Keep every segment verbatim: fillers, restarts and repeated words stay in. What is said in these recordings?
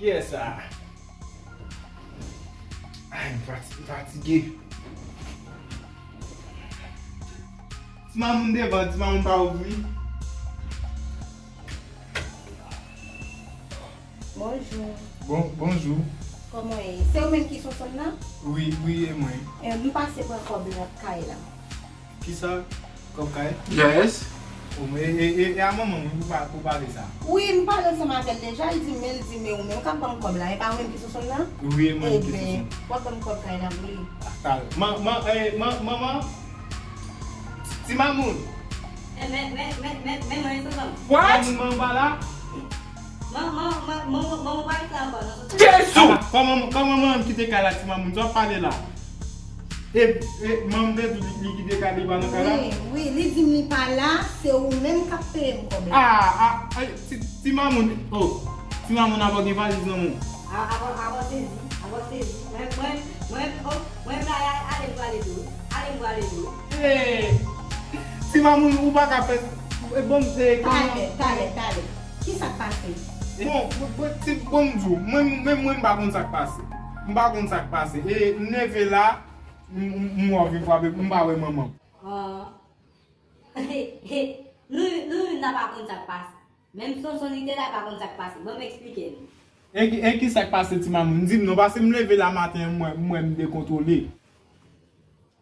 Kiyès sa? Ay, m fati-, m fatige. Ti Mamoun devan, Ti Mamoun pa ouvri. Bonjou. Bon, bonjou. Kòman w ye? Se ou menm ki Sonsonn nan? Wi, wi, e mwen. Eh, m pase pran kòb nan kay la. Kisa? Kòb kay? Yes. O, e, e, e, e a manman m wi, pou pa-, pou pale sa. Wi, m pale ansanm avè l deja, l di men, l di men ou menm k ap ban m kòb la, e pa ou menm ki Sonsonn nan? Wi, e mwen ki Sonsonn. Ebyen, w ap ban m kòb kay la pou li. Atal. Man, man, e, man, manman? Ti Mamoun. E, men, men, men, men, men mwen, Sonsonn. What? Ti Mamoun, manman pa la? Manman, manman, manman, manman pa rete ankò, non, Sonsonn. Jezi! Ala, kòman, kòman manman m kite kay la, Ti Mamoun? Sa w ap pale la? E, e, manman m te di li, li kite kay, li pa nan kay la? Wi, wi, li di m li pa la, se ou menm k ap peye m kòb la. Ah, ah, ay, Ti, Ti Mamoun, oh, Ti Mamoun, abò gen valiz nan men w. A, abò, abò sezi, abò sezi. Mwen, mwen, mwen, oh, mwen, ale, ale, m prale tou. Ale, m prale tou. Hey! Ti Mamoun, ou pa ka fè, e, bon, e, kòman? Talè, talè, talè. Kisa k pase? Bon, bon, bon, ti, bon, m di w, mwen, mwen, mwen, m pa konn sa k pase. M pa konn sa k pase. E, m leve la, m, m, m wè w vin frape, m pa wè manman. Ah. Nou, nou youn nan pa konn sa k pase. Menm Sonsonn li te la, pa konn sa k pase. Ban m eksplike nou. E ki, e kisa k pase, Ti Mamoun? Di m non, paske m leve la maten, m wè, m wè m dekontwole.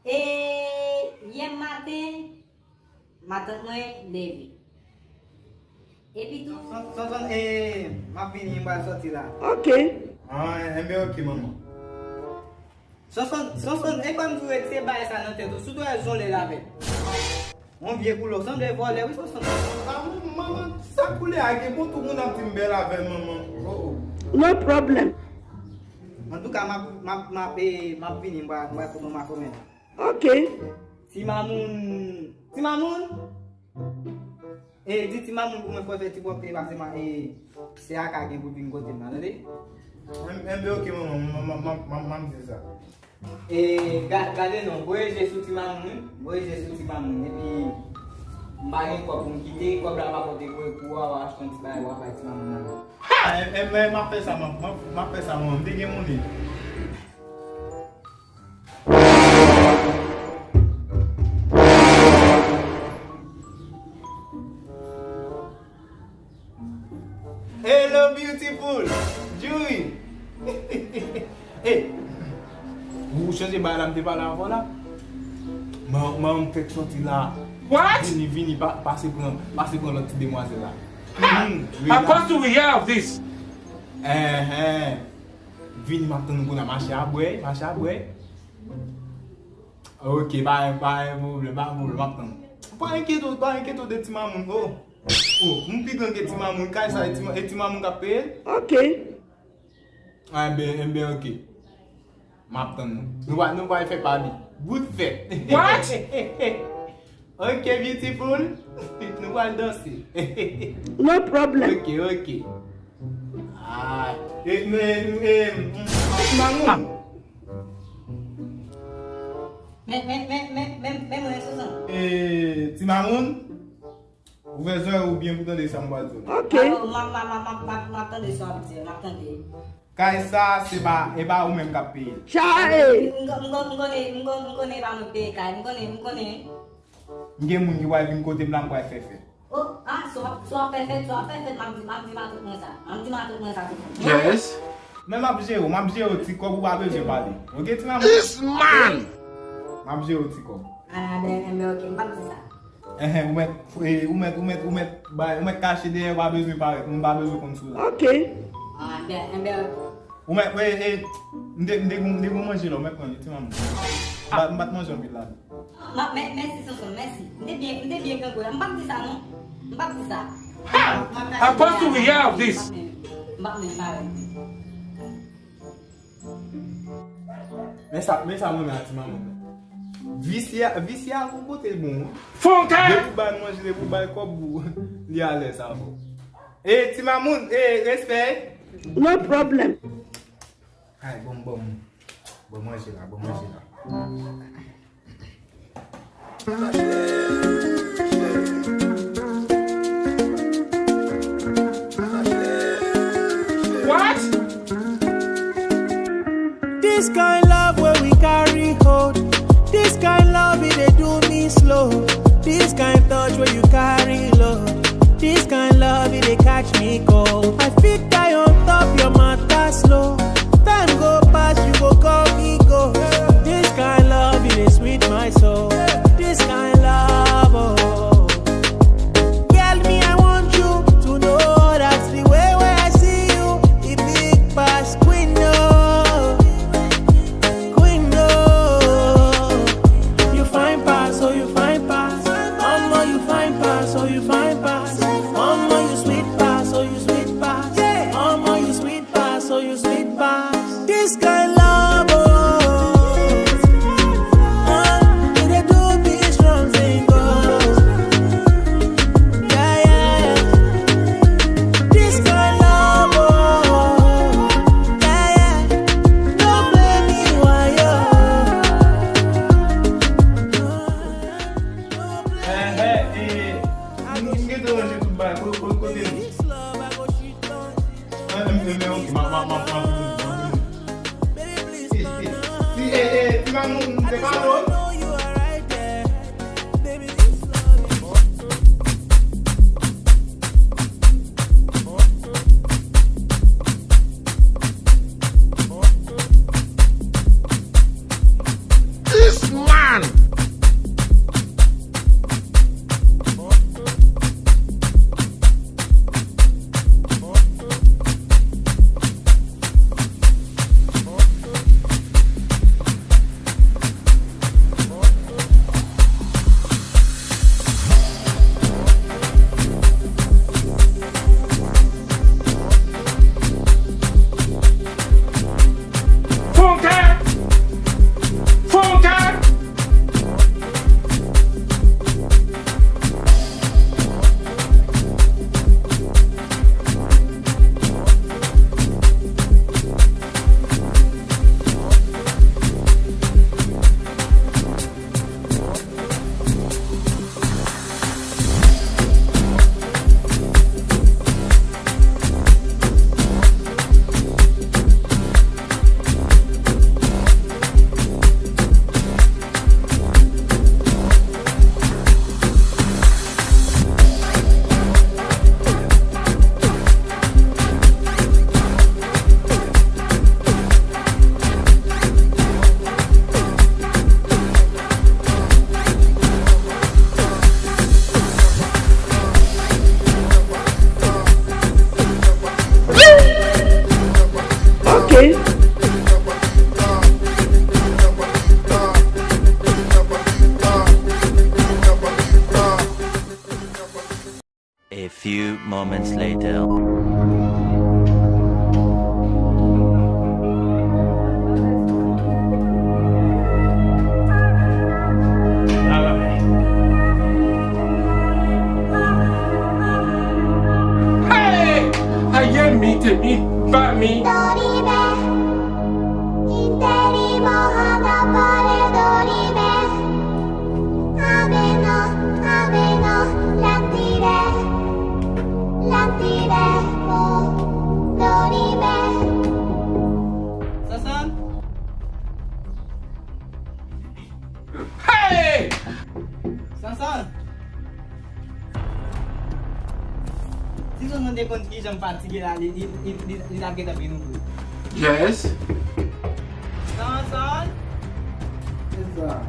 E yè maten, matant mwen leve. Epi tou. Son, son, son, e, m ap vini, m pral sòti la. Ok. Ah, enben, ok, manman. Sonsonn, Sonsonn, e kòm di w ret se bagay sa nan tèt ou, si w te wè jan w lè l avè l. Yon vye koulè, w sanble vòlè, wi, Sonsonn. Ah, manman, sa koulè a gen bon, tout moun ap di m bèl avè l, manman. Oh, oh. No problem. Antouka, m ap, m ap, m ap, e, m ap vini, m pral, m pral pran manman kòmè la. Ok. Ti Mamoun, Ti Mamoun. E, di Ti Mamoun pou mwen fè, fè ti pwòpte, paske ma, e, se a ka gen pou l vin kote m la, tande? Enben, ok, manman, m, m, m, m, m, m di sa. E, ga-, gade non, voye je sou Ti Mamoun, wi. Voye je sou Ti Mamoun, epi m pa gen kòb pou m kite, kòb la m ap pote pou, pou w, w a achte yon ti bagay, w a bay Ti Mamoun nan. Ah, e, e, men m ap fè sa, m ap, m ap, m ap fè sa, manman, m te gen monnen. Hello, beautiful. Julie. Hey. Ou chanje bagay la, m te pale avan la. Man, man, m fèk soti la. What? Vini, vini, pa, pase pran, pase pran lòt ti demwazèl la. Hmm, relax. Apostle, we hear of this. Ehe. Vini, m ap tann ou kounye a, mache a bwè, mache a bwè. Ok, pa, pa gen pwoblèm, pa gen pwoblèm, m ap tann ou. Pa enkyete w, pa enkyete w de Ti Mamoun, oh. Oh, m pi gran ke Ti Mamoun, kay sa, e Ti Ma-, e Ti Mamoun k ap peye l? Ok. Enben, enben, ok. M ap tann nou. Nou va, nou va fè pa li. Bout fèt. What? Ok, beautiful. Nou pral danse. No problem. Ok, ok. Ay. E, men, e, Ti Mamoun. Men, men, men, men, men, men mwen, Sonsonn. E, Ti Mamoun, ouvè zòrèy ou byen pou tande sa m pral di w la. Ok. Alò, m ap, m ap, m ap, m ap, m ap tande sa w ap di, m ap tande. Kay sa, se pa, e pa ou menm k ap peye l. Chay! M, m, m, m konnen, m konnen, m konnen e pa mwen k peye kay, m konnen, m konnen. M gen moun ki pral vin kote m la, m pral fè fèt. Oh, ah, si w ap, si w ap fè fèt, si w ap fè fèt, m ap di, m ap di matant mwen sa. M ap di matant mwen sa tou. Yes. Men m ap jere w, m ap jere w ti kòb ou pa bezwen pale. Ok, Ti Mamoun? This man! M ap jere w ti kòb. Ah, ben, enben, ok, m p ap di sa. Enhen, ou mèt, e, ou mèt, ou mèt, ou mèt bay, ou mèt kache dèyè, ou pa bezwen parèt, moun pa bezwen konn sou la. Ok. Ah, ben, enben, ok. Ou mèt, e, e, m te, m te, m te gon manje la, ou mèt pran li, Ti Mamoun. M pa, m pa t manje anpil la. M ap, mè-, mèsi, Sonsonn, mèsi. M te byen, m te byen grangou la. M p ap di sa, non. M p ap di sa. Ha! Apostle, we hear of this. M p ap menm, m p ap menm, m p ap menm. Men sa, men sa mwen renmen a Ti Mamoun. Visye a, visye a gon kote l bon, wi. Fon kè! Depi w ba l manje, depi w ba l kòb, li alèz avè w. E, Ti Mamoun, e, respè. No problem. Ay, bon, bon. Bon manje la, bon manje la. What? slow. This kind touch where you carry low. This kind love, it dey catch me cold. I fit die on top your matter slow. Time go pass, you go call me go. This kind love, it dey sweet my soul. This kind love, oh. Girl, me, I want you to know that the way where I see you, it big pass queen, no. Queen, no. You fine pass, oh, you fine pass. Mama, you fine pass, oh, you fine pass. Mama, you sweet pass, oh, you sweet pass. Mama, you sweet pass, oh, you sweet pass. This kind love, oh, uh, it dey do me strong thing, oh. Yeah, yeah. This kind love, oh, yeah, yeah. Don't play me, why, oh. Don't play me. Eh, eh, eh. M, m gentan ranje tout bagay. Ko-, ko-, kote li? This love, I go shit on. Eh, eh, eh, eh, ok, ma, ma, ma, ma, ma, ma. Ti, ti, ti, eh, eh, ti mamoun, se pa lòt. This man! Funke! Funke! Ok. A few moments later. Hey! Aye mi te mi ba mi. Sansan! Hey! Sansan! Si Sansan te konn kijan m fatige la, li, li, li, li, li t ap gentan vin ouvri. Yes. Sansan! Kisa?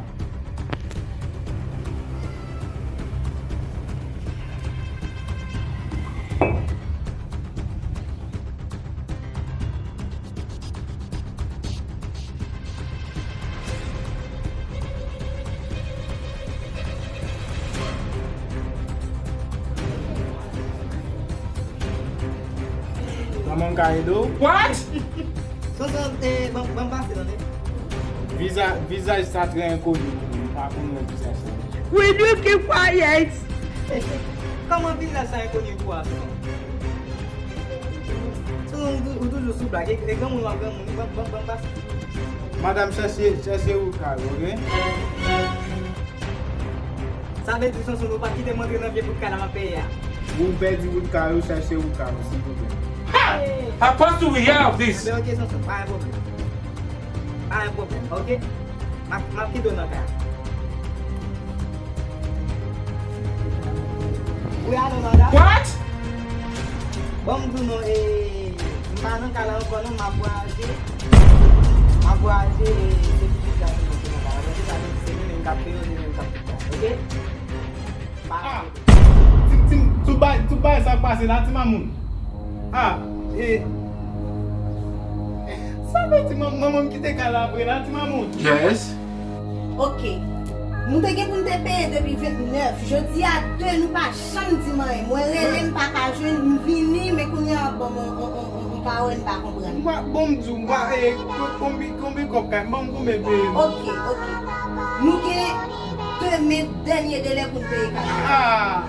Kòman m ka ede w? What? Sansan, eh, ban, ban m pase, tande. Viza-, vizaj sa trè enkoni pou mwen, m pa konn wè vizaj sa. Will you keep quiet? Kòman vizaj sa enkoni pou ou, Sansan? Sansan, ou tou-, ou toujou sou blag. E, e granmoun w ap granmoun, ban, ban, ban m pase. Madanm, chèche, chèche wout kay ou, ok? Sa vle di, Sanson, nou pa kite m antre nan vye wout kay la m ap peye a. Ou pèdi wout kay ou, chèche wout kay ou, silvouplè. Ha! How fast do we have this? Enben, ok, Sanson, pa gen pwoblèm. Pa gen pwoblèm, ok? M ap, m ap kite w nan kay la. Wi, alo, madanm. What? Bon, m di nou, e, m pa nan kay la ankò non, m ap vwayaje. M ap vwayaje, e, se pitit gason mwen ki nan kay la. Donk, sa vle di se li menm k ap peye, li menm k ap tout bagay, oke? Ah, ti, ti, tout bagay, tout bagay sa k pase la, ti mamoun. Ah, e, sa vle di man-, manman m kite kay la vre la, ti mamoun. Yes. Ok. Nou te gen pou n te peye depi vennèf. Jodi a de, nou pa janm di m anyen. Mwen rele, m pa ka jwenn, m vini, men kounye a w ap ban m yon, yon, yon, yon, yon pawòl m pa konprann. M pa, bon, m di w, m pa, e, ko-, konbi-, konbyen kòb kay, ban m konbyen peye m. Ok, ok. Nou gen demen dènye delè pou n peye kay la. Ah!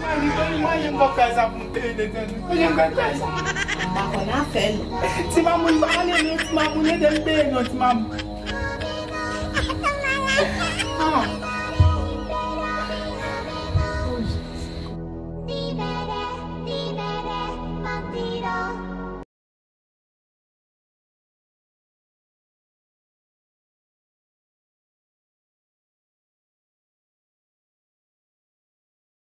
Mwen li ban m mwayen m kòb kay sa pou m peye l etènèl. Mwen li ban m kay sa. M pa konn afè nou. Ti mamoun, pa ale non, ti mamoun, ede m peye non, ti mamoun.